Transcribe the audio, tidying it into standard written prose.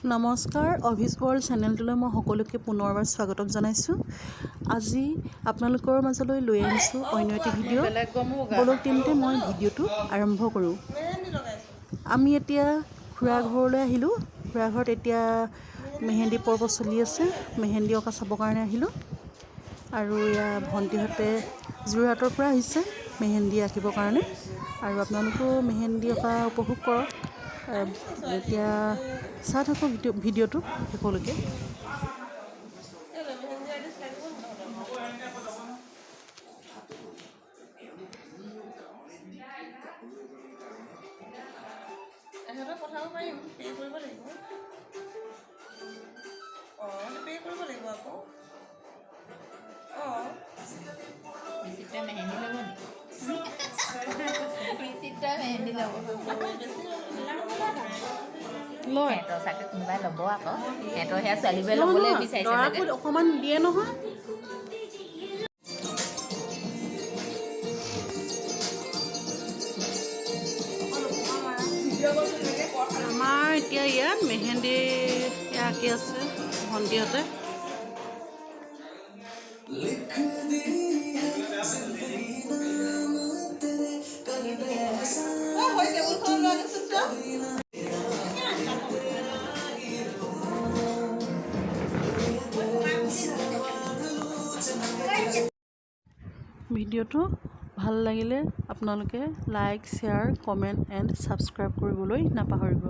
নমস্কাৰ, অভিজ ৱৰ্ল্ড চেনেলটোলৈ মই সকলোকে পুনৰবাৰ স্বাগতম জনাইছোঁ। আজি আপোনালোকৰ মাজলৈ লৈ আনিছোঁ অন্য এটি ভিডিঅ'। ব'লক তেন্তে, মই ভিডিঅ'টো আৰম্ভ কৰোঁ। আমি এতিয়া খুৰা ঘৰলৈ আহিলোঁ। খুৰা ঘৰত এতিয়া মেহেন্দী পৰ্ব চলি আছে। মেহেন্দী অঁকা চাবৰ কাৰণে আহিলোঁ আৰু এয়া ভণ্টিহঁতে যোৰহাটৰ পৰা আহিছে মেহেন্দী আঁকিবৰ কাৰণে। আৰু আপোনালোকেও মেহেন্দী অঁকা উপভোগ কৰক। এতিয়া চাই থাকক ভিডিঅ'টো শেষলৈকে। মেহেন্দি আৰ্টিষ্ট লাগিব নি তহঁতক? এহেঁতক পঠাব পাৰিম, পে' কৰিব লাগিব। অঁ, পে' কৰিব লাগিব আকৌ। অঁ। বিচিত্ৰা মেহেন্দি ল'ব নি? বিচিত্ৰা মেহেন্দি ল'ব। বেছি। লয়। সিহঁতৰ চাগে কোনোবাই ল'ব আকৌ। সিহঁতৰ সেয়া ছোৱালীবোৰে ল'বলৈ নহয়, বিচাৰিছে চাগে। দৰাকো অকণমান দিয়ে নহয়। আমাৰ এতিয়া ইয়াত মেহেন্দী আঁকি আছে ভণ্টিহঁতে। लिख दी है जिंदगी नाम तेरे कर दे एहसान। অঁ, হয়, টেবুলখন লৈ আনিছোন তই। ভিডিঅ'টো ভাল লাগিলে আপোনালোকে like, share, comment and subscribe কৰিবলৈ নাপাহৰিব।